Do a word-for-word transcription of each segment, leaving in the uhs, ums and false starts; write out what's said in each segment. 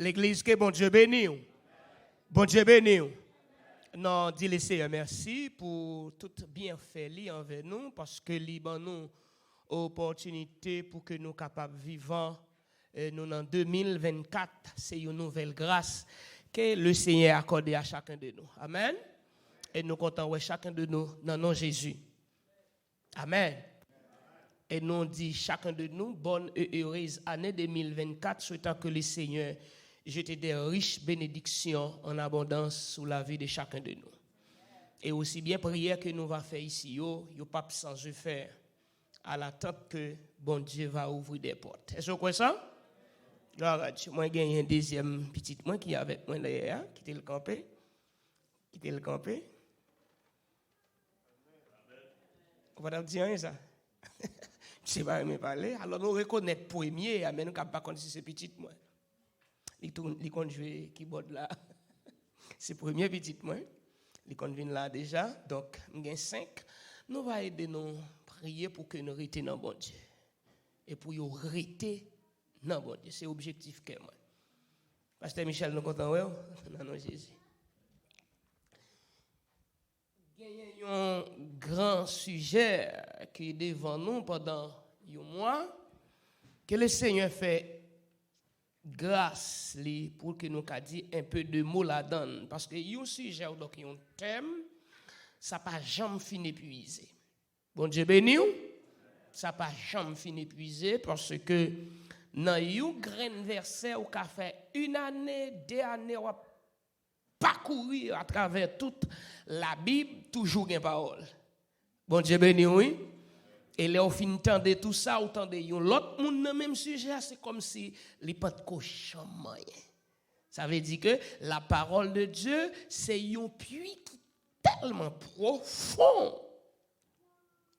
Legliz, ke Bondye beni w. Bondye beni w. Non, di Leseyè mèsi pou tout byenfè li anvè nou, paske li ban nou opòtinite pou ke nou kapab vivan. E nou nan de mil vennkat, se yon nouvèl gras ke Lesenyè akòde a chaken de nou. Amèn. E nou kontan wè chaken de nou nan non Jezi. Amèn. E nou di chaken de nou bonne et heureuse année de mil vennkat, souhaitant que le Seigneur jete des riches bénédictions en abondance sou lavi de chaken de nou. E osi byen priyè ke nou va fè isi yo, yo p ap sans efè, a latant ke Bondye va ouvri de pòt. Èske w kwè sa? Glwa a Dye. Mwen genyen dezyèm pitit mwen ki avèk mwen dèyè a, kite l kanpe. Kite l kanpe. Ou pa t ap di anyen sa? Misye pa renmen pale. Alò nou rekonèt premye a, men nou kab pa konn si se pitit mwen. Li tou, li konn jwe kibòd la. Se premye pitit mwen. Li konn vin la deja. Donk, m gen senk. Nou va ede nou priye pou ke nou rete nan Bondye. E pou yo rete nan Bondye. Se objektif kè mwen. Pastè Michel, nou kontan wè w nan non Jezi. Genyen yon gran sijè ki devan nou pandan yon mwa. Ke Lesenyè fè gras li pou ke nou ka di un peu de mo ladan l. Paske yon sijè, donk yon tèm, sa pa janm fin epuize. Bondye beni w, sa pa janm fin epuize, paske nan yon grenn vèsè, ou ka fè une année, de ane, w ap pakouri atravè tout Labib, toujou gen pawòl. Bondye beni w, wi. E lè w fin tande tou sa, ou tande yon lòt moun nan menm sijè a, se kòmsi li pa t ko janm manyen. Sa vle di ke la parole de Dieu, se yon pwi ki tèlman pwofon,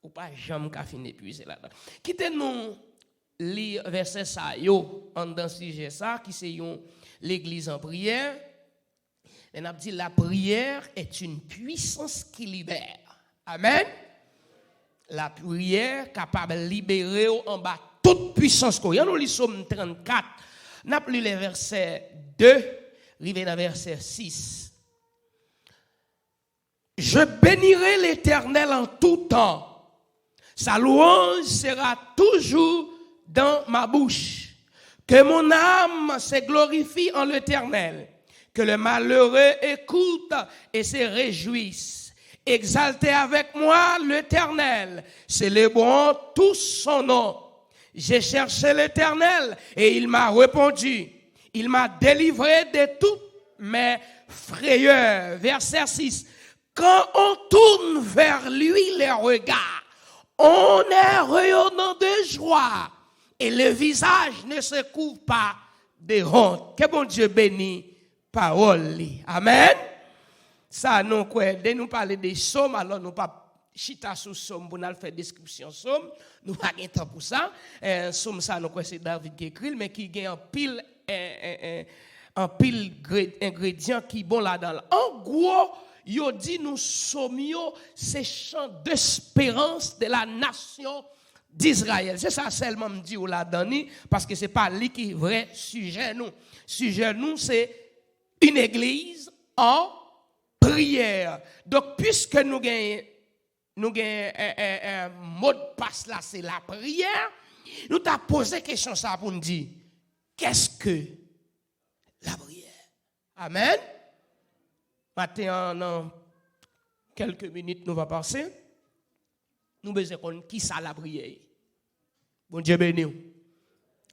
ou pa janm ka fin epuize ladan. Kite nou li vèsè sa yo anndan sijè sa, ki se yon legliz an priyè. Lè n ap di, la prière est une puissance qui libère. Amèn. Lapriyè kapab libere w anba tout pwisans ko. Ann nou li Sòm trannkat. N ap li lè vèsè de rive nan vèsè sis. Je bénirai l'Éternel en tout temps. Sa louange sera toujours dans ma bouche. Que mon âme se glorifie en l'Éternel. Que le malheureux écoute et se réjouisse. Exaltez avec moi l'Éternel. Célébrons tous son nom. J'ai cherché l'Éternel et il m'a répondu. Il m'a délivré de toutes mes frayeurs. Verset six. Quand on tourne vers lui les regards, on est rayonnant de joie et le visage ne se couvre pas de honte. Ke Bondye beni pawòl li. Amèn. Sa nou kwè, lè nou pale de Sòm, alò nou p ap chita sou Sòm pou n al fè deskripsyon Sòm. Nou pa gen tan pou sa. Eh, Sòm sa nou kwè se David ki ekri l, men ki gen anpil, eh, eh, eh, anpil gre-, engredyan ki bon ladan l. An gwo, yo di nou Sòm yo se chant d'espérance de la nation d'Israël. Se sa sèlman m di w ladan li, paske se pa li ki vrè sijè nou. Sijè nou se une église en prière. Donk, piske nou gen, nou gen, eh, eh, eh, modpas la, se lapriyè, nou ta poze kesyon sa pou n di, qu'est-ce que la prière? Amèn. Maten an, nan kèlke minit nou va pase, nou bezwen konn ki sa lapriyè ye. Bondye beni w.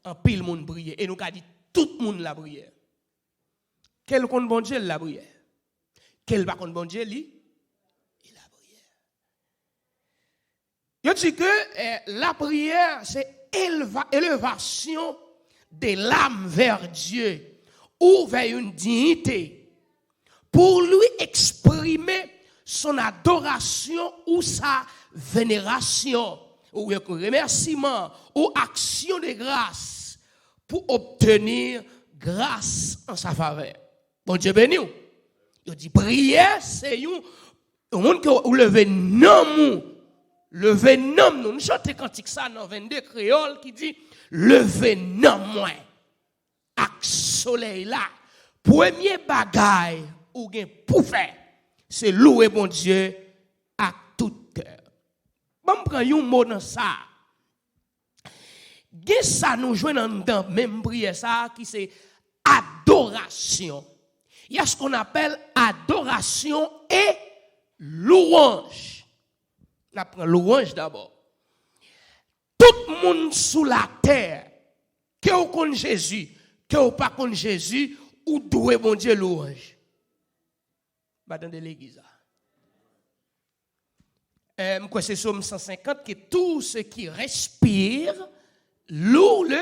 Anpil moun priye. E nou ka di tout moun lapriyè. Ke l konn Bondye, l lapriyè. Ke l pa konn Bondye, li, li lapriyè. Yo di ke, eh, lapriyè, se elva-, elevasyon de lam vè Dye ou vè yon diyite pou li eksprime son adorasyon ou sa venerasion, ou yon remèsiman, ou aksyon de gras pou obtenir gras an sa favè. Bondye beni w. Yo di priyè se yon, yon moun ke ou leve nanm ou, leve nanm nou. Nou chante kantik sa nan vennde kreyòl ki di, leve nanm mwen. Ak solèy la, premye bagay ou gen pou fè, se louwe Bondye ak tout kè. Ban m pran yon mo nan sa. Gen sa nou jwenn anndan menm priyè sa a ki se adorasyon. Il y a ce qu'on appelle adoration et louange. N ap pran louanj dabò. Tout moun sou latè, ke w konn Jezi, ke w pa konn Jezi, ou dwe Bondye louanj. M pa tande legliz la. Eh, m kwè se Sòm san senkant, que tout ce qui respire loue le.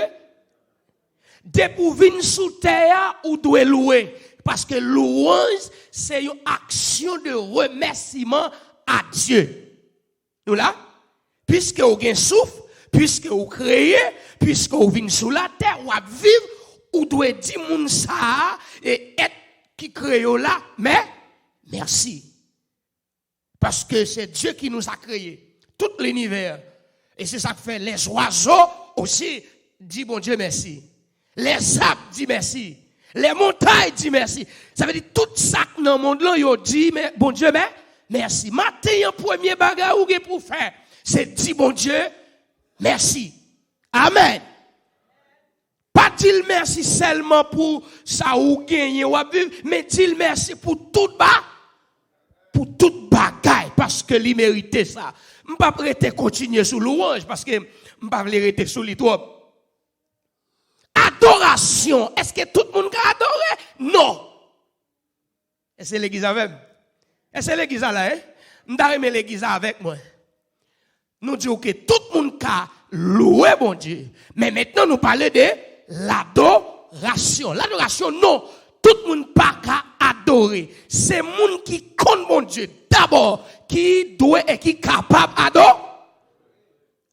Depi w vin sou tè a, ou dwe louwe. Paske louanj, se yon aksyon de remèsiman a Dye. Nou la? Piske w gen souf, piske w kreye, piske w vin sou latè, w ap viv, ou dwe di moun sa a, e èt ki kreye w la, mè, mèsi. Paske se Dye ki nou a kreye, tout linivè. E se sa k fè lèzwazo osi di Bondye mèsi. Lèzab di mèsi. Lèmontay di mèsi. Sa vle di tout sa k nan mond lan, yo di mè, Bondye mè, mèsi. Maten an, premye bagay ou gen pou fè, se di Bondye mèsi. Amèn. Pa di l mèsi sèlman pou sa ou genyen, w ap viv, men di l mèsi pou tout ba, pou tout bagay, paske li merite sa. M p ap rete kontinye sou louanj, paske m pa vle rete sou li twòp. Adorasyon, èske tout moun ka adore? Non. Èske legliz avè m? Èske legliz la la, en? M ta renmen legliz la avèk mwen. Nou di w ke tout moun ka louwe Bondye. Men mentnan nou pale de ladorasyon. Ladorasyon, non. Tout moun pa ka adore. Se moun ki konn Bondye dabò ki dwe e ki kapab ado-,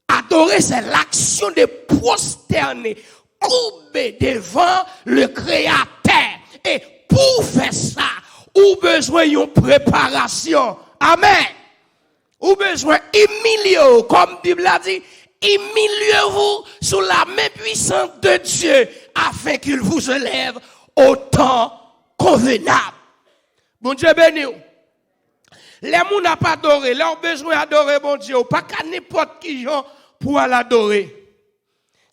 adore, c'est l'action de prosterner, courber devant le Créateur. E pou w fè sa, ou bezwen yon preparasyon. Amèn. Ou bezwen imilye w, kòm Bib la di, humiliez-vous sous la main puissante de Dieu, afin qu'il vous élève au temps convenable. Bondye beni w. Lè moun ap adore, lè w bezwen adore Bondye, ou pa ka nenpòt ki jan pou w al adore.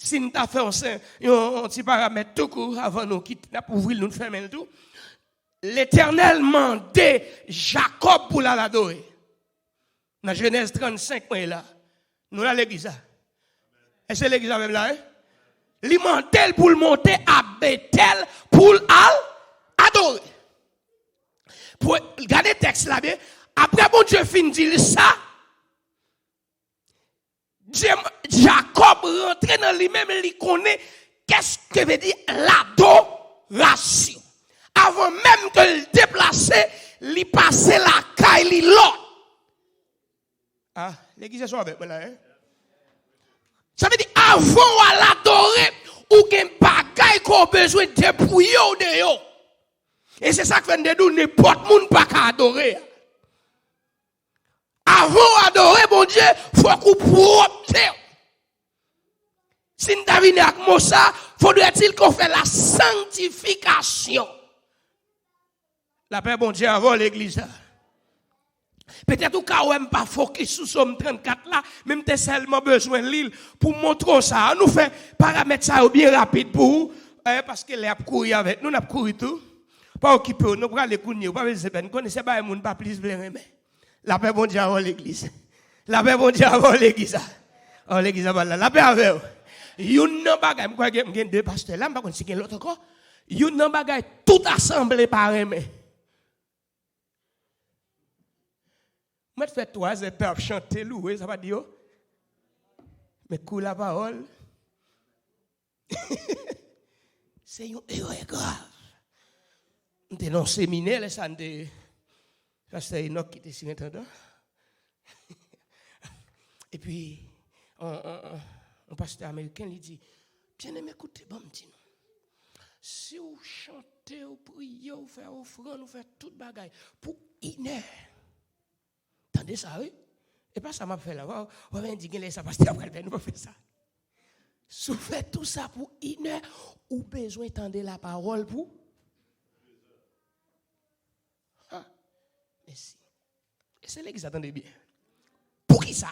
Si n ta fè yon sen-, yon, yon ti paramèt tou kou avan nou kite, n ap ouvri l, nou fèmen l tou. Letènèl mande Jakòb pou l al adore. Nan Jenèz trannsenk, mwen la. Nou la legliz la. Èske legliz la menm la, en? Li mande l pou l monte a Betèl pou l al adore. Pou, gade tèks la byen. Apre Bondye fin di l sa, Dye, Jakòb rantre nan li menm, li konnen kèske vle di ladorasyon. Avan menm ke l deplase, li pase lakay li Lòt. Ah, legliz, èske w avèk mwen la, en? Sa vle di, avan w al adore, ou gen bagay ke w bezwen depouye w de yo. E se sa k fè n te di w, nenpòt moun pa ka adore. Avan w adore Bondye, fòk ou pwòpte w. Si n ta vini ak mo sa, faudrait-il qu'on fait la sanctification. Lapè Bondye avè w, legliz la. Petèt ou ka wè m pa fokis sou Sòm trannkat la, men m te sèlman bezwen li l pou m montre w sa. Ann nou fè paramèt sa yo byen rapid pou ou, eh, paske lè ap kouri avèk nou, n ap kouri tou. Pa okipe w, nou prale kounye, ou pa bezwen pè, n konnen se bagay moun pa plis vle renmen. Lapè Bondye avè w, legliz. Lapè Bondye avè w, legliz la. Oh, legliz la pa la. Lapè avè w. Youn nan bagay, m kwè gen, m gen de pastè la, m pa konn si gen lòt ankò. Youn nan bagay tout asanble pa renmen. Mwen t fè twa zè pè ap chante, louwe, sa pa di yo. Men kou lapawòl. Se yon erè grav. M te nan yon seminè, lè sa m te, pastè Enòk ki te sirentandan. Epi, yon, yon, yon, yon pastè ameriken, li di, "Byeneme, koute, ban m di nou. Si w chante, w priye, w fè ofrann, w fè tout bagay pou inè, tande sa, wi. E pa sa m ap fè la. W a, w a di gen lè sa pastè a pral fè, nou pa fè sa. Si w fè tou sa pou inè, ou bezwen tande lapawòl pou. Ha, mèsi. E se legliz la, tande byen. Poukisa?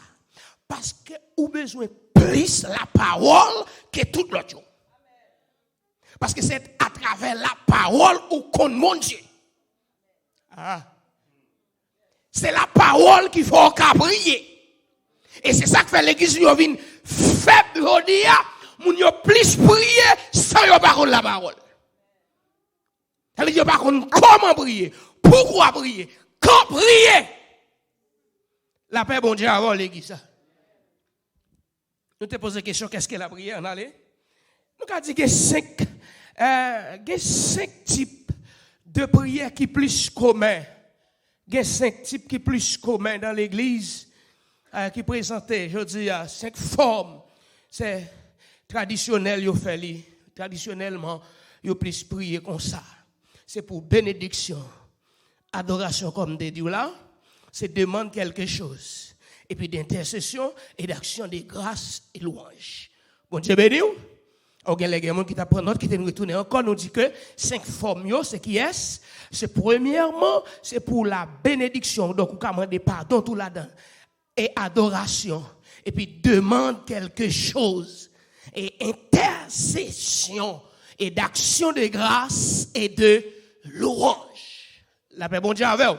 Paske ou bezwen plis lapawòl ke tout lòt yo. Paske se atravè lapawòl ou konn Bondye. Ah. Se lapawòl ki fè w ka priye. E se sa k fè legliz yo vin fèb jodi a. Moun yo plis priye san yo pa konn lapawòl. Sa vle di yo pa konn kòman priye, poukwa priye, kan priye. Lapè Bondye avè w, legliz sa. Nou te poze kesyon, qu'est-ce que la prière? Ann ale. Nou ka di gen senk, euh, gen senk tip de priyè ki plis komen. Gen senk tip ki plis komen nan legliz, euh, ki prezante jodi a, senk fòm. Se tradisyonèl yo fè li. Tradisyonèlman, yo plis priye konsa. Se pou benediksyon, adorasyon, kòm m te di w la, se demann kèlke choz. Epi d'entèsesyon e d'aksyon de gras e lwanj. Bondye beni w. Ou gen lè gen moun ki t ap pran nòt, ki te retounen ankò, nou di ke senk fòm yo, se kiyès? Se premyèman, se pou la benediksyon. Donk, ou ka mande padon tou ladan. E adorasyon. Epi demann kèlke choz. E entèsesyon. E d'aksyon de gras e de lwanj. Lapè Bondye avè w.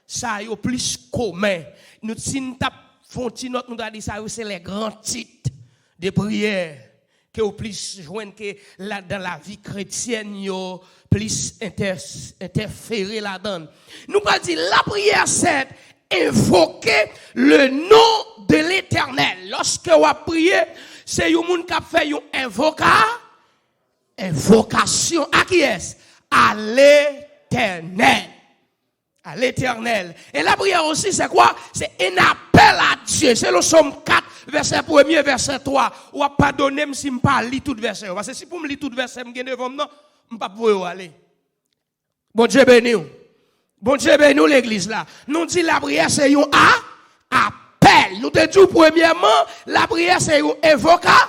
Sa yo plis komen. Nou, si n t ap fè yon ti nòt, nou ta di sa yo se les grands titres de prière ke w plis jwenn ke la, dans la vie chrétienne, yo plis entè-, entèfere ladan l. Nou pral di, la prière, c'est invoquer le nom de l'Éternel. Lòske w ap priye, se yon moun k ap fè yon envoka-, envokasyon a kiyès? À l'Éternel. À l'Éternel. Et la prière aussi, c'est quoi? C'est un appel à Dieu. Selon Sòm kat, vèsè premye, vèsè twa. W ap padone m si m pa li tout vèsè yo. Paske si pou m li tout vèsè m gen devan m nan, m p ap voye w ale. Bondye beni w. Bondye beni w, legliz la. Nou di lapriyè se yon a, apèl. Nou te di w premyèman, lapriyè se yon envoka-,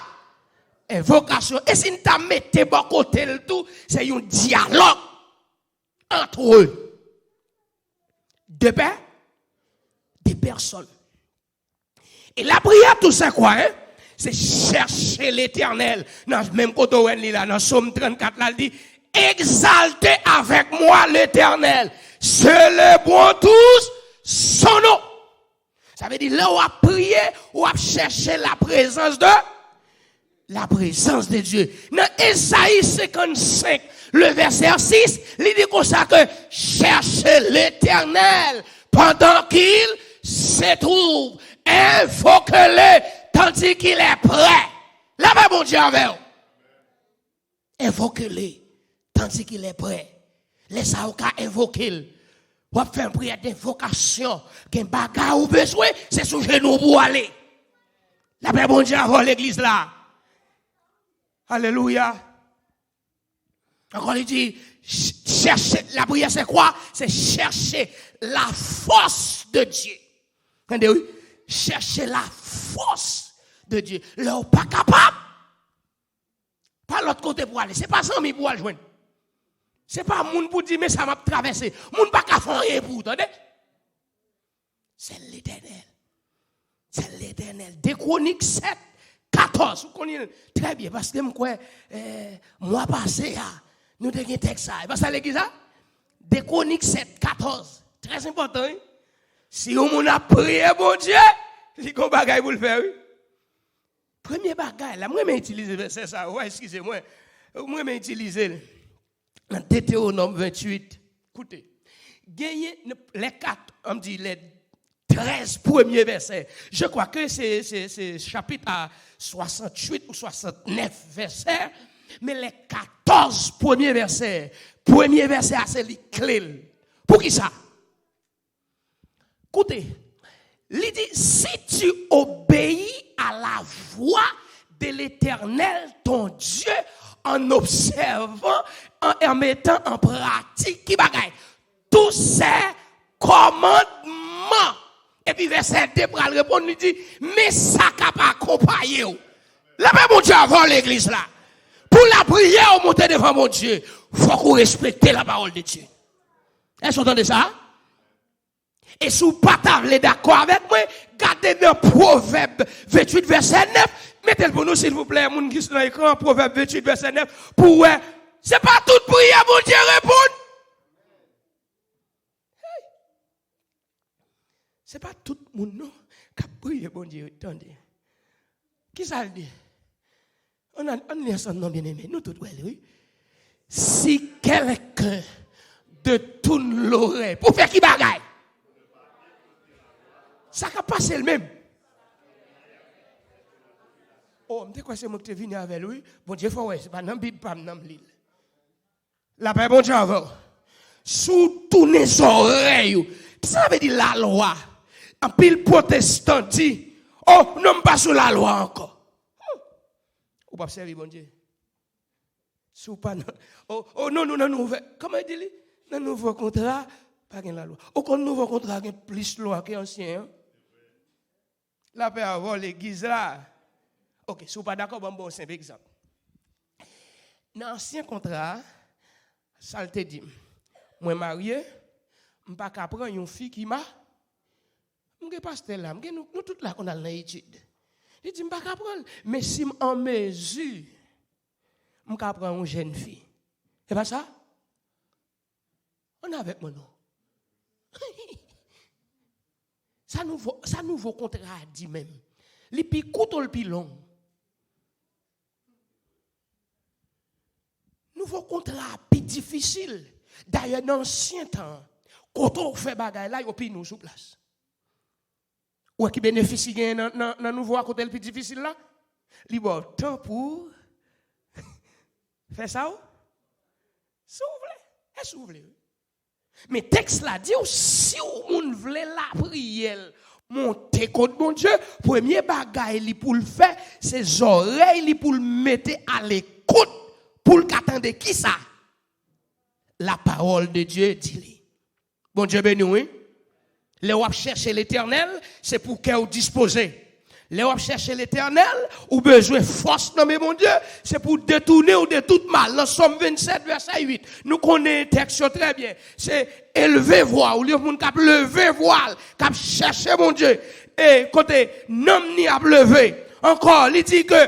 envokasyon. E si n ta mete bò kote l tou, se yon dyalòg entre deux pe-, deux personnes. E lapriyè tou se kwa, en? Se chèche Letènèl. Nan menm kote w wè n li la, nan Sòm trannkat la, l di, exaltez avec moi l'Éternel, célébrons tous son nom. Sa vle di, lè w ap priye, w ap chèche la présence de la présence de Dieu. Nan Ezayi senkannsenk, le verset six, li di konsa ke, cherchez l'Éternel pendant qu'il se trouve, invoquez-le tandis qu'il est près. Lapè Bondye avè w. Invoquez-le tandis qu'il est près. Lè sa a w ka envoke l. W ap fè yon priyè denvokasyon. Gen bagay ou bezwen, se sou jenou w pou w ale. Lapè Bondye avè w, legliz la. Alelouya. Ankò li di, ch-, chèche, lapriyè se kwa? Se chèche la force de Dieu. Tande wi, chèche la force de Dieu. Lè w pa kapab, pa lòt kote pou ale. Se pa zanmi pou al jwenn. Se pa moun pou di, men sa m ap travèse. Moun pa ka fè anyen pou ou, tande. C'est l'Éternel. C'est l'Éternel. De Kwonik sèt, katòz. Ou konnen l trè byen, paske m kwè, eh, mwa pase a, nou te gen tèks sa. E pa sa legliz la? De Kwonik sèt, katòz. Trè enpòtan, wi. Si yon moun ap priye Bondye, li gon bagay pou l fè, wi. Premye bagay la, m renmen itilize vèsè sa, w a eskize mwen. M renmen itilize l. Nan Detewonòm venntuit, koute. Genyen, lè kat, an m di, lè trèz premye vèsè. Je crois que c'est, c'est, c'est chapitre à soixante-huit ou soixante-neuf vèsè, men lè katòz premye vèsè, premye vèsè a se li kle l. Poukisa? Koute, li di, si tu obéis à la voix de l'Éternel, ton Dieu, en observant, en, en mettant en pratique, ki bagay? Tous ses commandements. Epi vèsè de pral reponn, li di, men sa k ap akonpaye w. Lapè Bondye avè w, legliz la. Pou lapriyè ou monte devan Bondye, fòk ou respekte lapawòl de Dye. Èske w tande sa? E si w pa ta vle dakò avèk mwen, gade nan Pwovèb venntuit vèsè nèf, mete l pou nou silvouplè, moun ki sou nan ekran, Pwovèb venntuit vèsè nèf, pou w wè, se pa tout priyè Bondye reponn. Se pa tout moun non k ap priye Bondye tande. Kisa l di? Ann, ann, ann li ansanm non, byeneme. Nou tout wè l, wi. Si quelqu'un détourne l'oreille. Pou fè ki bagay? Sa k ap pase l menm? Oh, m te kwè se mwen ki te vini avè l, wi. Bondye fè w wè, se pa nan Bib pa m nan m li l. Lapè Bondye avè w. Si w tounen zòrèy ou, kisa sa vle di lalwa? Anpil pwotestan di, oh, non, m pa sou lalwa ankò. Hmm. Ou p ap sèvi Bondye. Si w pa nan, oh, oh, non, nou nan nouvè, kòman l di li? Nan nouvo kontra, pa gen lalwa. Ou konn nouvo kontra gen plis lwa ke ansyen an? Lapè avè w, legliz la. Ok, si w pa dakò, ban m ba w senp egzanp. Nan ansyen kontra a, sa l te di m, mwen marye, m pa ka pran yon fi ki ma-, m gen pastè la, m gen nou, nou tout la konn al nan etid. Li di m pa ka pran l, men si m an mezi, m ka pran yon jèn fi. E pa sa? Ann avèk mwen non. Sa nouvo, sa nouvo kontra a di menm? Li pi kout ou l pi long? Nouvo kontra a pi difisil. Dayè, nan ansyen tan an, kote w fè bagay la, yo pini w sou plas. Ou wè ki benefis ki genyen nan, nan, nan nouvo a kote l pi difisil la? Li ba w tan pou fè sa w, si w vle. Èske w vle? Men tèks la di w, si w moun vle lapriyè l monte kot Bondye, premye bagay li pou l fè, se zòrèy li pou l mete alekout pou l ka tande kisa lapawòl de Dye di li. Bondye beni w, wi. Lè w ap chèche Letènèl, se pou kè w dispoze. Lè w ap chèche Letènèl, ou bezwen fòs nan men Bondye, se pou w detounen w de tout mal. Nan Sòm vennsèt, vèsè uit, nou konnen tèks yo trè byen. Se elve vwa w, li yon moun k ap leve vwa l, k ap chèche Bondye. E kote nanm ni ap leve. Ankò, li di ke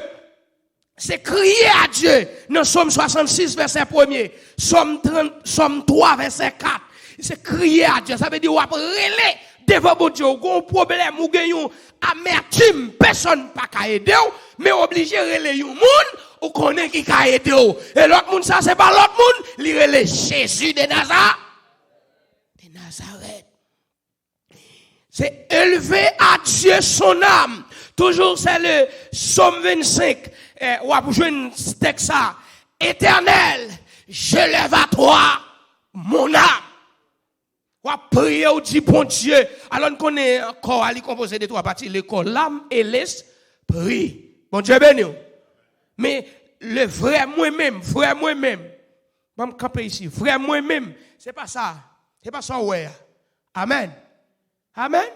se kriye a Dye nan Sòm swasannsis, vèsè premye, Sòm trant, Sòm twa, vèsè kat. Se kriye a Dye. Sa vle di w ap rele devan Bondye. Ou gen yon pwoblèm, ou gen yon amètim, pèsonn pa ka ede w, men w oblije rele yon moun ou konnen ki ka ede w. E lòt moun sa, se pa lòt moun, li rele Jezi de Naza-, de Nazarèt. Se élever à Dieu son âme. Toujours, c'est le psaume vingt-cinq. Eh, w ap jwenn tèks sa. Éternel, j'élève à toi mon âme. W ap priye, w di, Bondye. Alò, n konnen kò a, li konpoze de twa pati, le corps, l'âme et l'esprit. Bondye beni w. Men, le vrè mwen menm, vrè mwen menm, ban m kanpe isi. Vrè mwen menm, se pa sa. Se pa sa w wè a. Amèn. Amèn.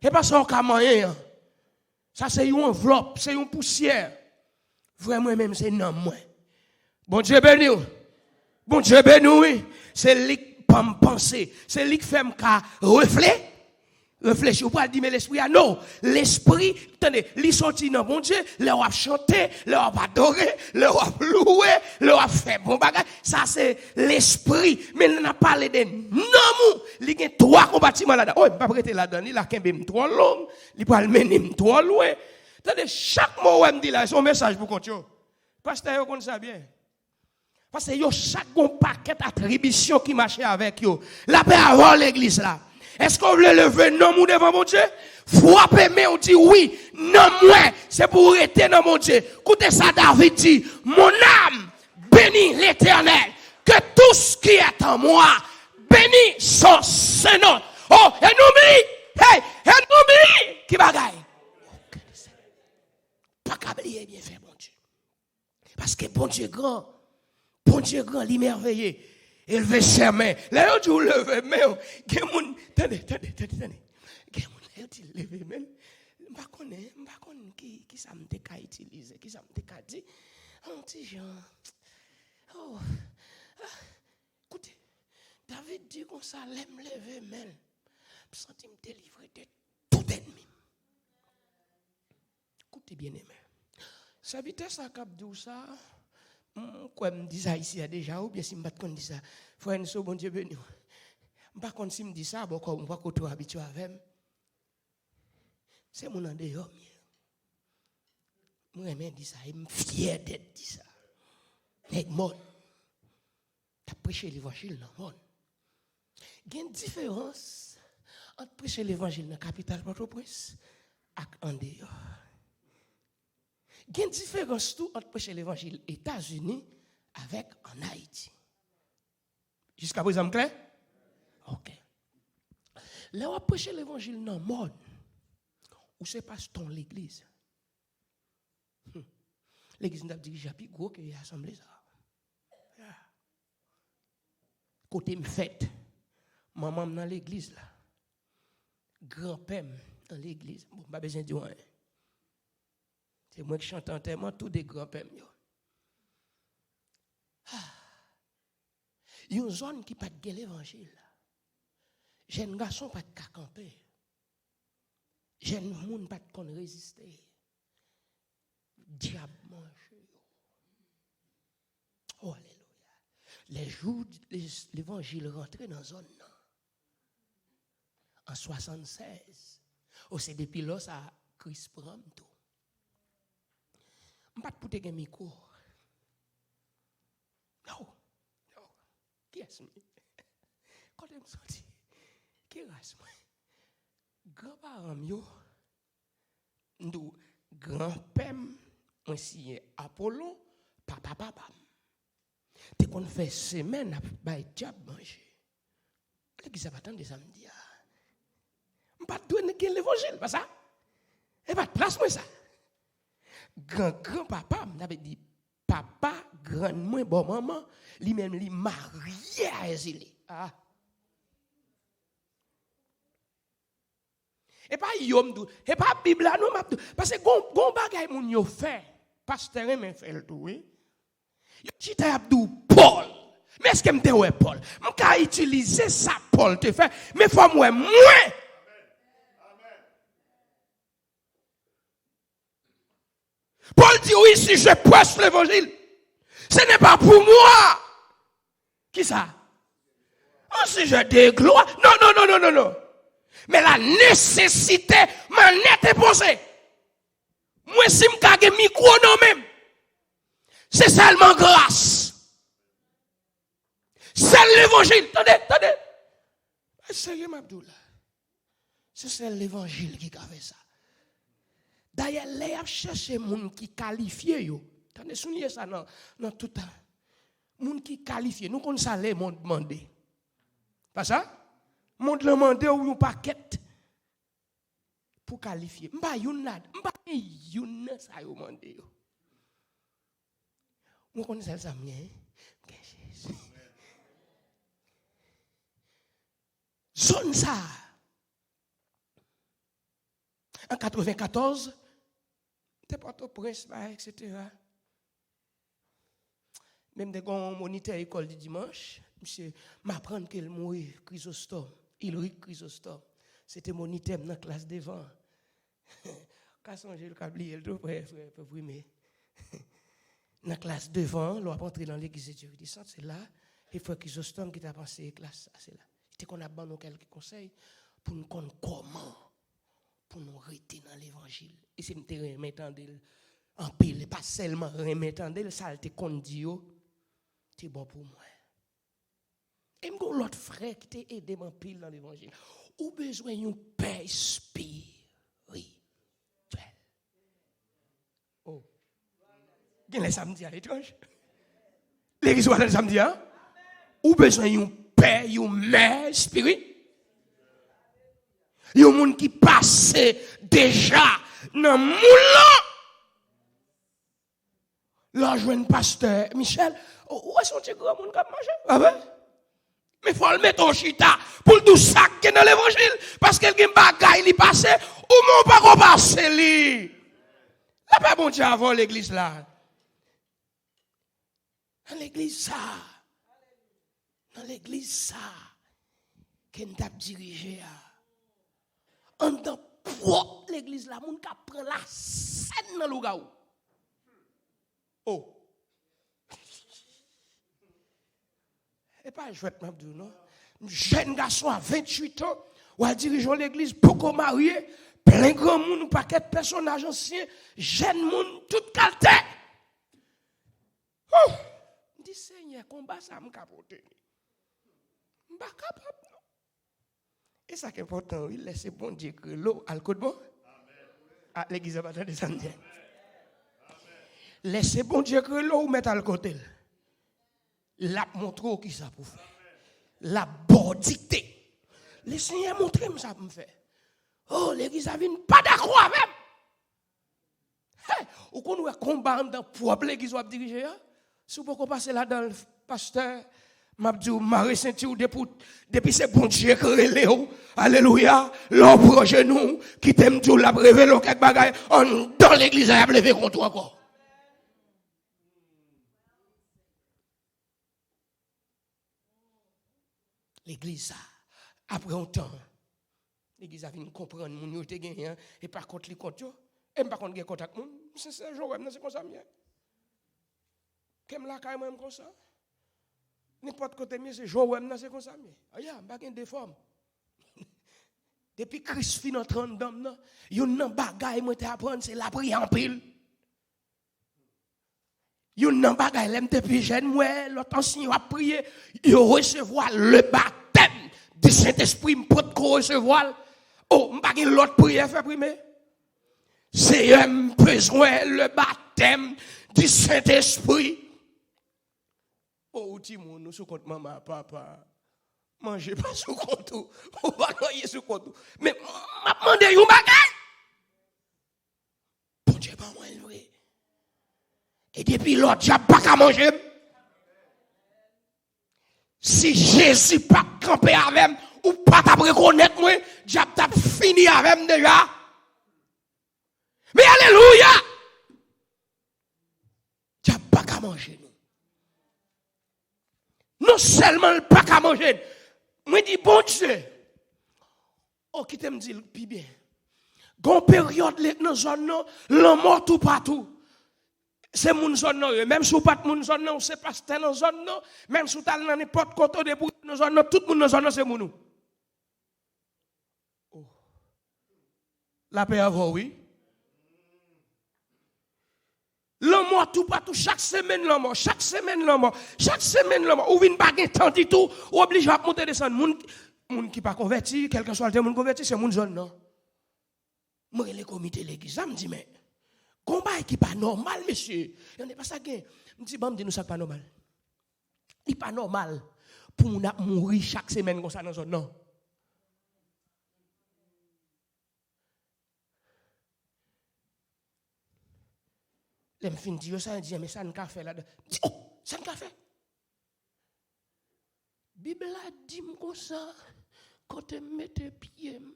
Se pa sa w ka manyen an. Sa se yon anvlòp, se yon pousyè. Vrè mwen menm, se nanm mwen. Bondye beni w. Bondye beni w, wi. Se li k ban m panse. Se li k fè m ka refle-, reflechi. Ou pral di, men lespri a, non. Lespri, tande, li soti nan Bondye. Lè w ap chante, lè w ap adore, lè w ap louwe, lè w ap fè bon bagay, sa se lespri. Men lè n ap pale de nanm ou, li gen twa konpatiman ladan. Oh, m p ap rete ladan li, l a kenbe m twò long, li pral mennen m twò lwen. Tande, chak mo w wè m di la, se yon mesaj pou kont yo. Pastè yo konn sa byen. Paske yo chak gon pakèt atribisyon ki mache avèk yo. Lapè avè w, legliz la. Èske w vle leve nanm ou devan Bondye? Frape men w, di, wi, nanm mwen, se pou w rete nan Bondye. Koute sa David di, mon âme, bénis l'Éternel, que tout ce qui est en moi bénisse son saint nom. Oh, ennmi, hey, ennmi, ki bagay? Pa ka bliye byenfè Bondye. Paske Bondye gran. Bondye gran, li mèveye. Elve sèmen. Lè yo di w leve men w, gen moun, tande, tande, tande, tande. Gen moun, lè yo di leve men l, M pa konnen, m pa konn ki, ki sa m te ka itilize, ki sa m te ka di. Yon ti jan. Oh, ah, koute, David di konsa, lè m leve men l, m santi m delivre de tout ènmi m. Koute, byeneme. Sèvitè sa k ap di w sa, m kwè m di sa isi a deja, oubyen si m pa t konn di sa, frè Enso, Bondye beni w. M pa konn si m di sa bò kò w, m pa kote w abitye avè m. Se moun andeyò m ye. M renmen di sa, e m fyè dèt di sa. Nèg mòn. T ap preche levanjil nan mòn. Gen diferans ant preche levanjil nan kapital Pòtoprens ak andeyò. Gen diferans tou ant preche levanjil Etazini avèk ann Ayiti. Jiskaprezan m klè? Ok. Lè w ap preche levanjil nan mòn, ou se pastè yon legliz. Hmm. Legliz m t ap dirije a pi gwo ke asanble sa a. Yeah. Kote m fèt, manman m nan legliz la. Granpè m nan legliz. Bon, m pa bezwen di w anyen. Se mwen k chante antèman tou de granpè m yo. Ah. Yon zòn ki pa t gen levanjil. Jèn gason pa t ka kanpe. Jèn moun pa t konn reziste. Dyab manje yo. Oh, alelouya. Lè jou levanjil rantre nan zòn nan, an swasannsèz, o, se depi lò sa a Kris pran m tou. M pa t pou te gen mikwo. No. No. Kiyès m ye? Kote m soti? Ki ras mwen? Granparan m yo, m di w, granpè m, mwen siyen Apolon, papa papa m, te konn fè semèn ap bay dyab manje. Legliz la pa tande sa m di a. M pa t dwe gen levanjil, pa sa? E pa t plas mwen sa. Gran gran papa m, sa vle di papa grann mwen bò manman, li menm li marye a Èzili. Ah. E pa yo m di w, e pa Bib la non m ap di w. Paske gon, gon bagay moun yo fè, pastè renmen fè l tou, wi. Yo chita y ap di w Pòl. Men èske m te wè Pòl? M ka itilize sa Pòl te fè, men fò m wè mwen. Paul dit, oui, si je prêche l'évangile, ce n'est pas pour moi. Qui ça? Un sujet de gloire. Non, non, non, non, non, non. Mais la nécessité m'a net imposé. Mwen, si m ka gen mikwo nan men m, se sèlman gras. Sèl levanjil. Tande, tande. E serye m ap di w la. Se sèl levanjil ki ka fè sa. Dayè, lè y ap chèche moun ki kalifye yo, tande, souliye sa nan, nan tout tan. Moun ki kalifye, nou konn sa lemonn mande. Pa sa? Mond lan mande w yon pakèt pou kalifye. M pa youn la, m pa gen youn nan sa yo mande yo. Mwen konn sèl sa m gen. M gen Jezi. Zòn sa a, an katrevenkatòz, te Pòtoprens, ba, etsetera. Men m te gen yon monitè ekòl di dimanch, misye, m aprann ke l mouri, Chrysostome, Ulrich Chrysostome. Se te monitè m nan klas devan. Ka sonje l, ka bliye l tou, frè, frè, frè Prime. Nan klas devan an, lè w ap antre nan legliz Dieu Vivant, se la, e frè Chrysostome ki t ap anseye klas sa, se la. Li te konn ap ban nou kèlke konsèy pou n konn kòman pou nou rete nan levanjil. E se m te renmen tande l anpil, e pa sèlman renmen tande l, sa l te konn di yo te bon pou mwen. E m gen yon lòt frè ki te ede m anpil nan levanjil. Ou bezwen yon pè espirityèl. Oh. Gen lè sa m di a etranj. Legliz ou pa tande sa m di a? Ou bezwen yon pè, yon mè espirityèl. Yon moun ki pase deja nan moun lan. Lè w jwenn pastè Michel, ou, ou wè se yon ti granmoun k ap mache, pa vre? Men fò l mete w chita pou l di w sa k gen nan levanjil, paske l gen bagay li pase, ou menm ou pako pase li. Lapè Bondye avè w, legliz la. Nan legliz sa, nan legliz sa, ke n t ap dirije a, anndan pwòp legliz la, moun k ap pran lasèn nan lougawou. Oh! E pa jwèt m ap di w, non. Jèn gason a venntuit an, w al dirije yon legliz, poko marye, plen granmoun, yon pakèt pèsonaj ansyen, jèn moun, tout kalte. Oh! M di, Senyè, konba sa m ka pote li. M pa kapab, non. E sa k enpòtan, wi, lè se Bondye k rele w, al kot bon? A, legliz la pa tande sa m di. Lè se Bondye k rele w, ou mèt al kote l. L ap montre w kisa pou fè. L ap ba w dikte. Le Senyè montre m sa pou m fè. Oh, legliz la vin pa dakò avè m. Hey, ou konn wè konba anndan pwòp legliz w ap dirije a? Si w poko pase ladan l, pastè, m ap di w, mare senti w depi w, depi se Bondye k rele w. Alelouya. Lè w pran jenou w, kite m di w, l ap revele w kèk bagay anndan legliz la, y ap leve kont ou ankò. Legliz sa, apre yon tan, legliz la vin konprann moun yo te genyen an, e pa kont li kont yo. E m pa konn gen kont ak moun. M sensè, jan w wè m nan, se konsa m ye. Ke m lakay mwen, m konsa. Nenpòt kote m ye, se jan w wè m nan, se konsa m ye. Aya, m pa gen de fòm. Depi Kris fin antre anndan m nan, youn nan bagay mwen te aprann, se lapriyè anpil. Youn nan bagay, lè m te pi jèn, m wè lòt ansyen yo ap priye, yo resevwa le batèm di Sentespri, m potko resevwa l. O, m pa gen lòt priyè fè prime. Seyè, m bezwen le batèm di Sentespri. O, ou timoun, ou sou kont manman, papa. Manje pa sou kont ou. Ou pa gen anyen sou kont ou. Men, m ap mande yon bagay. Bondye ban mwen l vre. E depi lò, dyab pa ka manje m. Si Jezi pa t kanpe avè m, ou pa t ap rekonèt mwen, dyab t ap fini avè m deja. Men alelouya! Dyab pa ka manje nou. Non sèlman l pa ka manje n, mwen di, Bondye, o, kite m di l pi byen. Gon peryòd lè nan zòn nan, lanmò toupatou. Se moun zòn nan yo ye. Menm si w pa t moun zòn nan, ou se pastè nan zòn nan, menm si w t al nan nenpòt kote, depi w nan zòn nan, tout moun nan zòn nan se moun ou. Oh. Lapè avè w, wi. Lanmò toupatou, chak semèn lanmò, chak semèn lanmò, chak semèn lanmò. Ou vin pa gen tan ditou, ou oblije ap monte desann. Moun, moun ki pa konvèti, kèlkeswa l te moun konvèti, se moun zòn nan. Mwen rele komite legliz la, m di, men, gon bagay ki pa nòmal, mesye. Yon de pa sa gen. M di, ban m di nou sa k pa nòmal. Li pa nòmal pou moun ap mouri chak semèn konsa nan zòn nan. Lè m fin di yo sa, yo di, men sa n ka fè ladan? M di, o, sa n ka fè? Bib la di m konsa, kote m mete pye m,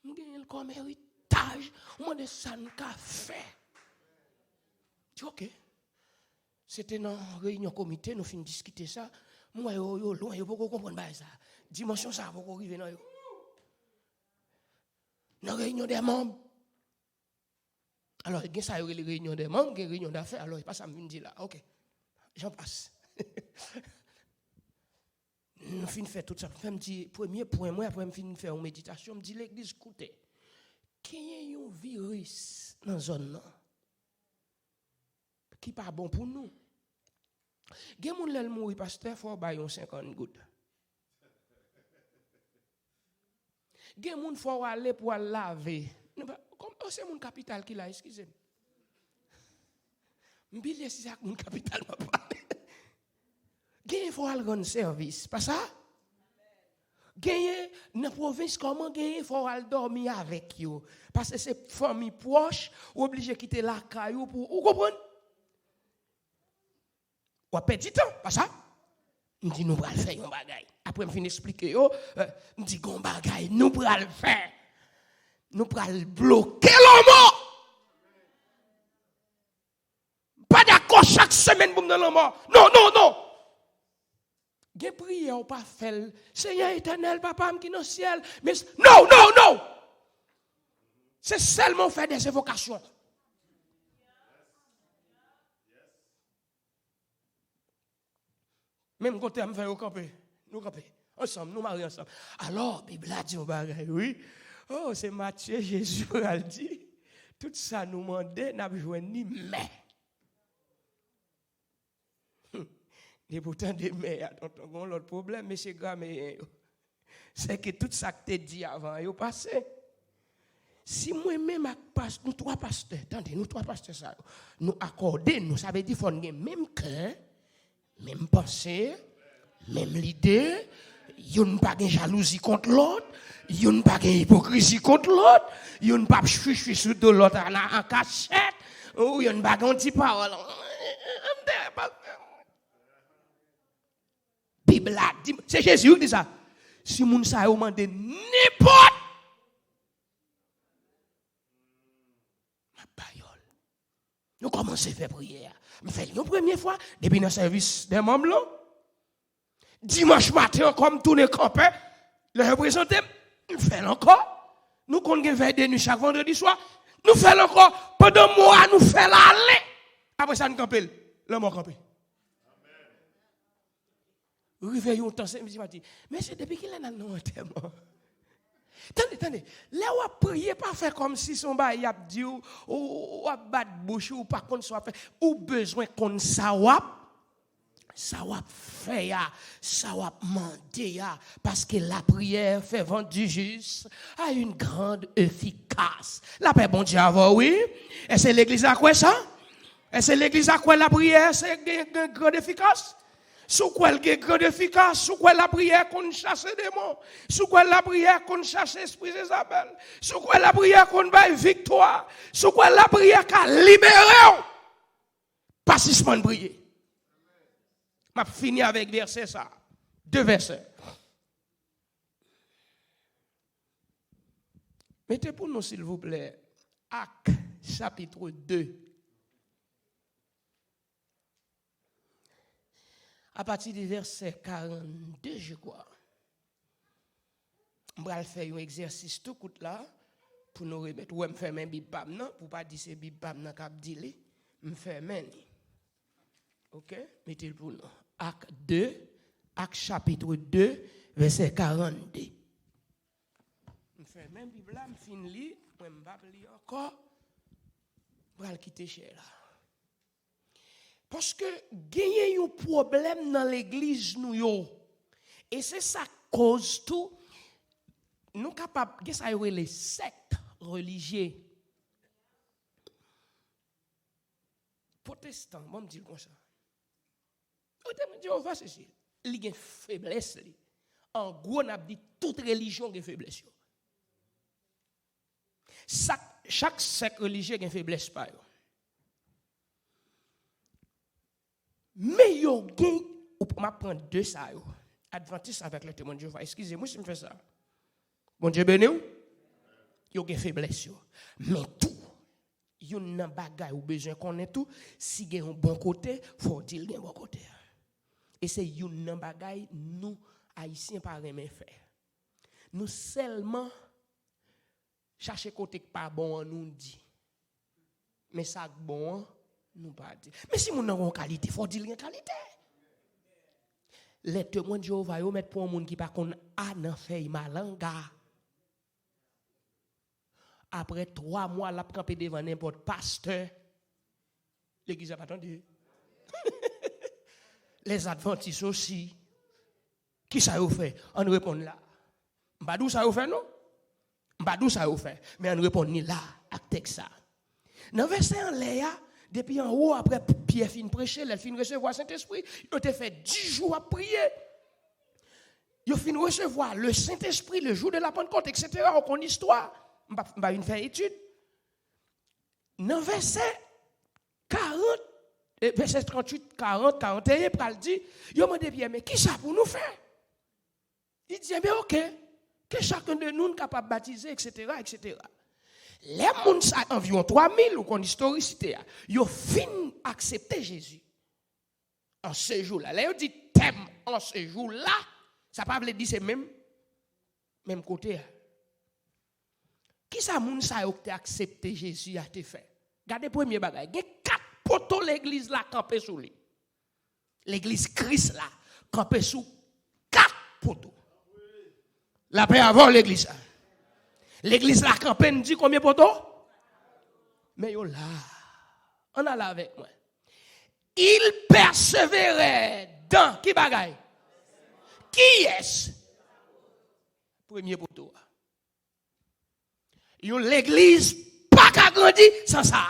m genyen l kòm eritaj, ou mande sa n ka fè. M di, oke. Se te nan reyinyon komite, nou fin diskite sa. M wè yo, yo lwen, yo poko konprann bagay sa. Dimansyon sa poko rive nan yo. Nan reyinyon dè manm. Alò, gen sa yo rele reyinyon dè manm, gen reyinyon dafè. Alò, e pa sa m vin di la. Oke. Jan pas. Nou fin fè tout sa. Fè m di premye pwen mwen, apre m fin fè yon meditasyon, m di legliz, koute. Genyen yon viris nan zòn nan ki pa bon pou nou. Gen moun lè l mouri, pastè, fò w bay yon senkant goud. Gen moun fò w ale pou w al lave. Nou pa, kòm, o, se moun kapital ki la, eskize m. M bliye si se ak moun kapital m ap pale. Genyen fò w al rann sèvis, pa sa? Genyen nan pwovens kòman genyen fò w al dòmi avèk yo. Paske se fanmi pwòch, ou oblije kite lakay ou pou, ou konprann? W ap pèdi tan, pa sa? M di, nou pral fè yon bagay. Apre m fin eksplike yo, eh, m di, gon bagay nou pral fè. Nou pral bloke lanmò. M pa dakò chak semèn pou m nan lanmò. Non, non, non. Gen priyè ou pa fè l. Senyè etènèl, papa m ki nan syèl. Men, non, non, non. Se sèlman w fè de evokasyon. Menm kote a m fè yo kanpe. Nou kanpe. Ansanm, nou mare ansanm. Alò, Bib la di yon bagay, wi. Oh, se Matye, Jezi pral di. Tout sa nou mande, n ap jwenn li, men. Depi w tande men a, tonton, gon lòt pwoblèm, mesye grameyen yo. Se ke tout sa k te di avan yo pase. Si mwen menm ak pas, nou twa pastè, tande, nou twa pastè sa yo, nou akòde nou, sa vle di fò n gen menm kè, menm panse, menm lide, youn pa gen jalouzi kont lòt, youn pa gen ipokrizi kont lòt, youn p ap chwichwi sou do lòt an, an kachèt, ou youn pa gen yon ti pawòl. Bib la di, se Jezi wi ki di sa. Si moun sa yo mande nenpòt, m ap ba yo l. Nou kòmanse fè priyè a. M fè l yon premye fwa, depi nan sèvis dè manm lan. Dimanch maten ankò, m tounen kanpe. Lè yo prezante m, m fè l ankò. Nou konn gen vèy de nwi chak vandredi swa. Nou fè l ankò. Pandan mwa, nou fè l ale. Apre sa, n kanpe l. Lanmò kanpe. Rive yon tan, se mizima di, mesye, depi kilè n al nan antèman? Tande, tande, lè w ap priye, pa fè kòmsi se yon bagay y ap di w, ou, ou ap bat bouch ou, ou pa konn sa w ap fè. Ou bezwen konn sa w ap, sa w ap fè a, sa w ap mande a, paske la prière fervente du juste a une grande efficace. Lapè Bondye avè w, wi. Èske legliz la kwè sa? Èske legliz la kwè lapriyè se gen, gen grand efikas? Si w kwè l gen grand efikas, si w kwè lapriyè konn chase demon, si w kwè lapriyè konn chase espri Jezabèl, si w kwè lapriyè konn bay viktwa, si w kwè lapriyè ka libere w, pa sispann priye. M ap fini avèk vèsè sa. De vèsè. Mete pou nou, silvouplè, Ak, chapit de. Apati de vèsè karannde, je crois. M pral fè yon egzèsis tou kout la pou nou remèt. Ou wè m fèmen Bib pa m nan, pou pa di se Bib pa m nan k ap di li. M fèmen li. Oke? Mete l pou nou. Ak de, Ak chapit de, vèsè karannde. M fèmen Bib la, m fin li, mwen m p ap li ankò. M pral kite chè la. Paske genyen yon pwoblèm nan legliz nou yo. E se sa k koz tou, nou kapab, gen sa yo rele sèk relijye. Pwotestan, bon, m di l konsa. Ou te mande Jewova, se, se, li gen feblès li. An gwo, n ap di tout relijyon gen feblès yo. Sak, chak sèk relijye gen feblès pa yo. Men yo gen, ou, m ap pran de sa yo. Advantis avèk le Temwen de Jewova. Eskize m wi si m fè sa. Bondye beni w. Yo gen feblès yo. Men tou, youn nan bagay ou bezwen konnen tou, si gen yon bon kote, fò w di l gen bon kote a. E se youn nan bagay nou, Ayisyen, pa renmen fè. Nou sèlman chache kote k pa bon an, nou di. Men sa k bon an, nou pa di. Men si moun nan gen yon kalite, fò w di l gen kalite. Le Temwen de Jewova yo mèt pran yon moun ki pa konn a nan fèy malanga. Apre twa mwa, l ap kanpe devan nenpòt pastè. Legliz la pa tande. Les Adventistes aussi. Kisa yo fè? Ann reponn la. M pa di w sa yo fè, non. M pa di w sa yo fè. Men ann reponn li la ak tèks sa. Nan vèsè anlè a, depi anwo, apre Pyè fin preche, lè l fin resevwa Sentespri, yo te fè dis jou ap priye. Yo fin resevwa le Saint-Esprit, le jour de la Pentecôte, et cetera. Ou konn istwa. M pa, m pa vin fè etid. Nan vèsè karant, E vèsè tranntuit, karant, karanteyen pral di, yo mande Pyè, men kisa pou nou fè? Li di, enben, oke, ke chacun de nous kapab batize, et cetera, et cetera. Lè moun sa, anviwon twa mil, ou konn istorisite a, yo fin aksepte Jezi an se jou la. Lè yo di tèm an se jou la, sa pa vle di se menm, menm kote a. Kisa moun sa yo ki te aksepte Jezi a te fè? Gade premye bagay. Gen kat poto legliz la kanpe sou li. Legliz Kris la kanpe sou kat poto. Lapè avè w, legliz la. Legliz la kanpe, n di konbyen poto? Men yo la. Ann ale avèk mwen. Il persévérait dans ki bagay? Kiyès? Premye poto a. Yon legliz pa ka grandi san sa.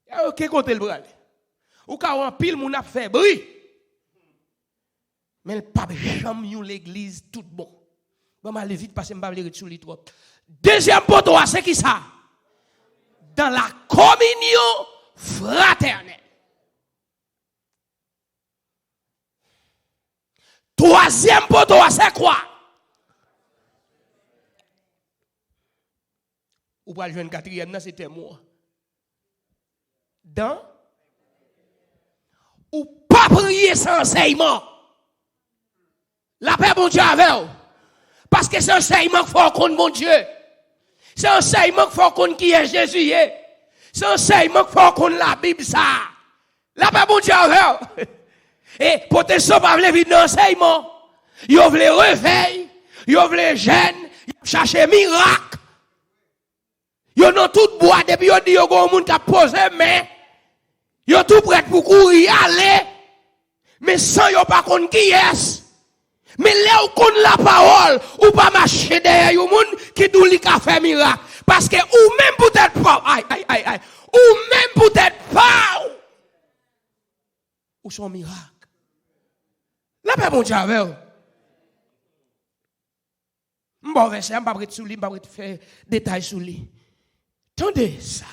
E oke kote l prale. Ou ka wè anpil moun ap fè bri. Men l p ap janm yon legliz tout bon. Ban m ale vit paske m pa vle ret sou li twòp. Dezyèm poto a, se ki sa? Dans la communion fraternelle. Twazyèm poto a, se kwa? Ou pral jwenn katriyèm nan, se tèm ou an. Dan, ou pa priye san ansèyman. Lapè Bondye avè w. Paske se ansèyman k fè w konn Bondye. Se ansèyman k fè w konn kiyès Jezi ye. Se ansèyman k fè w konn Labib sa a. Lapè Bondye avè w. E pwotestan pa vle vin nan ansèyman. Yo vle revèy, yo vle jèn, y ap chache mirak. Yo nan tout bwa, depi yo di yo gen yon moun k ap poze men, yo tou prèt pou kouri ale, men san yo pa konn kiyès. Men lè w konn lapawòl, ou pa mache dèyè yon moun ki di w li ka fè mirak. Paske ou menm pou tèt pa w, ay, ay, ay, ay, ou menm pou tèt pa w, ou se yon mirak. Lapè Bondye avè w. M ba w vèsè a, m p ap ret sou li, m p ap ret fè detay sou li. Tande sa.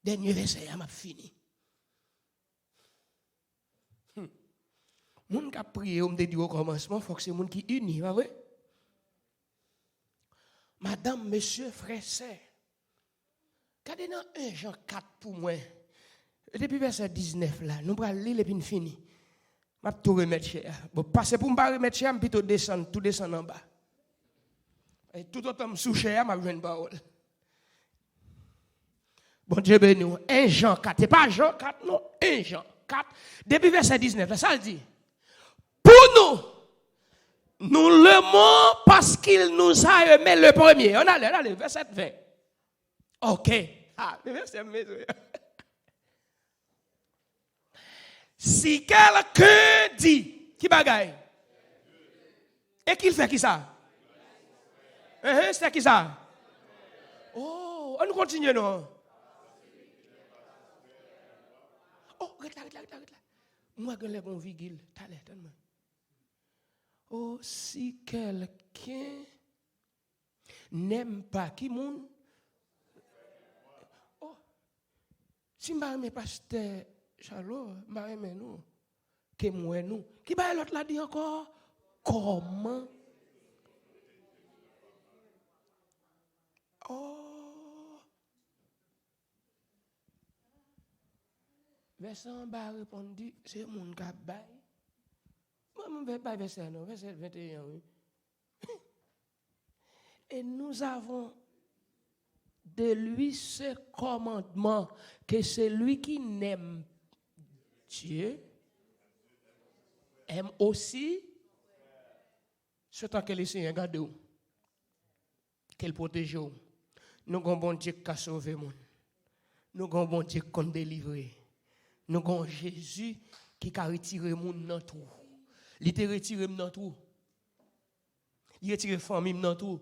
Dènye vèsè a, m ap fini. Hmm. Moun k ap priye yo, m te di okòmansman, fòk se moun ki ini, pa vre? Madanm, mesye, frè, sè, gade nan en Jan kat pou mwen. Depi vèsè diznèf la, nou pral li l epi n fini. M ap tou remèt chè a. Bon, pase pou m pa remèt chè a, m pito desann, tou desann anba. E toutotan m sou chè a, m ap jwenn pawòl. Bondye beni w. En Jan kat. Se pa Jan kat, non. En Jan kat. Depi vèsè diznèf la, sa l di? Pour nous, nous l'aimons parce qu'il nous a aimés le premier. Ann ale, ann ale, vèsè ven. Ok. Ah, men vèsè m bezwen. Si quelqu'un dit, ki bagay? E ki l fè ki sa? Ehe, se ki sa? Oh, ann kontinye non. Oh, ret la, ret la, ret la, ret la. M wè gen lè gon vigil. Talè, tann mwen. Oh, si quelqu'un n'aime pas, ki moun? Oh, si m pa renmen pastè Chalo, m pa renmen nou. Ke m wè nou. Ki bagay lòt la di ankò? Kòman? Oh. Vèsè anba a reponn di, se moun k ap bay. Mwen, mwen bay vèsè a non, vèsè venteyen an, wi. Et nous avons de lui ce commandement, que celui qui aime Dieu aime aussi. Se tan ke le Senyè gade w. Ke l pwoteje w. Nou gon Bondye k ka sove moun. Nou gon Bondye k konn delivre. Nou gon Jezi ki ka retire moun nan twou. Li te retire m nan twou. Li retire fanmi m nan twou.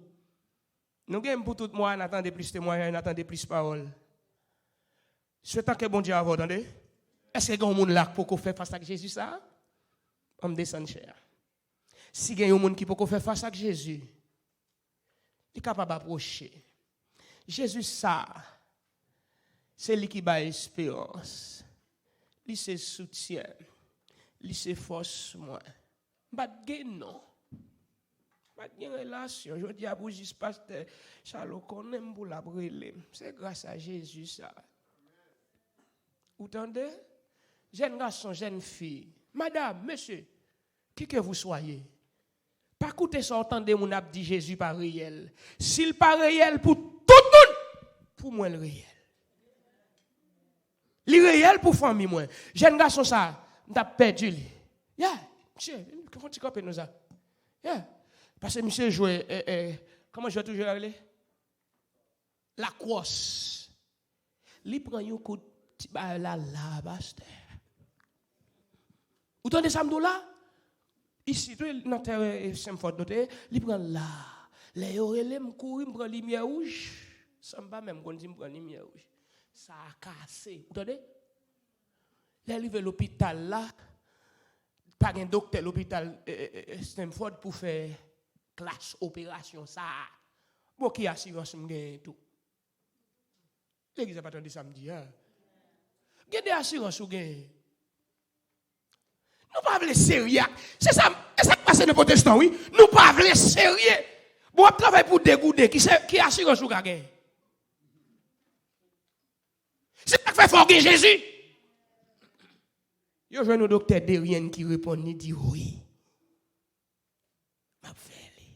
Nou gen pou tout mwa, n a tande plis temwayaj, n a tande plis pawòl. Se tan ke Bondye avè w, tande. Èske gen yon moun la k poko fè fas ak Jezi sa? An m desann chè a. Si gen yon moun ki poko fè fas ak Jezi, li kapab apwoche. Jezi sa, Se li ki bay esperans. Li se soutyen m. Li se fòs mwen. M pa t gen non. M pa t gen relasyon. Jodi a pou jis pastè Chalo konnen m pou l ap rele m. Se gras a Jezi sa. Ou tande? Jèn gason, jèn fi, madanm, mesye, qui que vous soyez, pa koute sa w tande moun ap di Jezi pa reyèl. Si l pa reyèl pou tout moun, pou mwen l reyèl. Li reyèl pou fanmi mwen. Jèn gason sa, m t ap pèdi li. Yeah, misye, fè yon ti kanpe nou sa. Yeah. Paske misye jwe, eh, eh, kòman jwèt ou jwe a rele? Lakwòs. Li pran yon kout ti bagay la, la, pastè. Ou tande sa m di w la? Isit, wi, nan tè, eh, Stanford nou te ye, li pran la. Lè yo rele m, kouri, m pran limyè wouj. San m pa menm konn si m pran limyè wouj. Sa a kase. Ou tande? Lè l rive lopital la, pa gen doktè lopital, eh, eh, eh, Stanford pou fè klas operasyon sa a. Bon, ki asirans m genyen tou? Legliz la pa tande sa m di a. Gen de asirans ou genyen. Nou pa vle serye ak, se sa, e sa k pase nan pwotestan, wi. Nou pa vle serye. Bon, w ap travay pou de gouden, ki, se, ki asirans ou ka genyen? Se sa k fè fò w gen Jezi. Yo jwenn yon doktè Deryen ki reponn, li di wi. M ap fè li.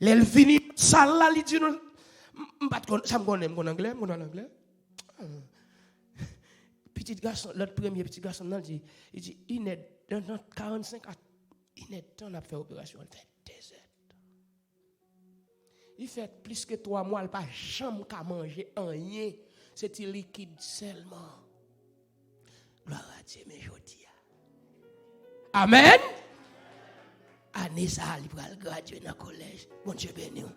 Lè l vini sal la, li di nou, m, m pa t konn, sa m konnen, m konn anglè, m konn anglè. Ah. Pitit gason, lòt premye pitit gason nan, li di, li di, inèd, nan, nan karannsenk a inèdtan n ap fè operasyon, l fè dezèdtan. Li fè plis ke twa mwa, l pa janm ka manje anyen. Se ti likid sèlman. Glwa a Dye, men jodi a. Amèn. Ane sa a, li pral gradye nan kolèj. Bondye beni w.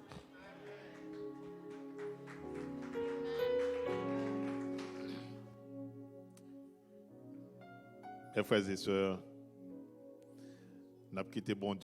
Mes frères et sœurs, n ap kite Bondye.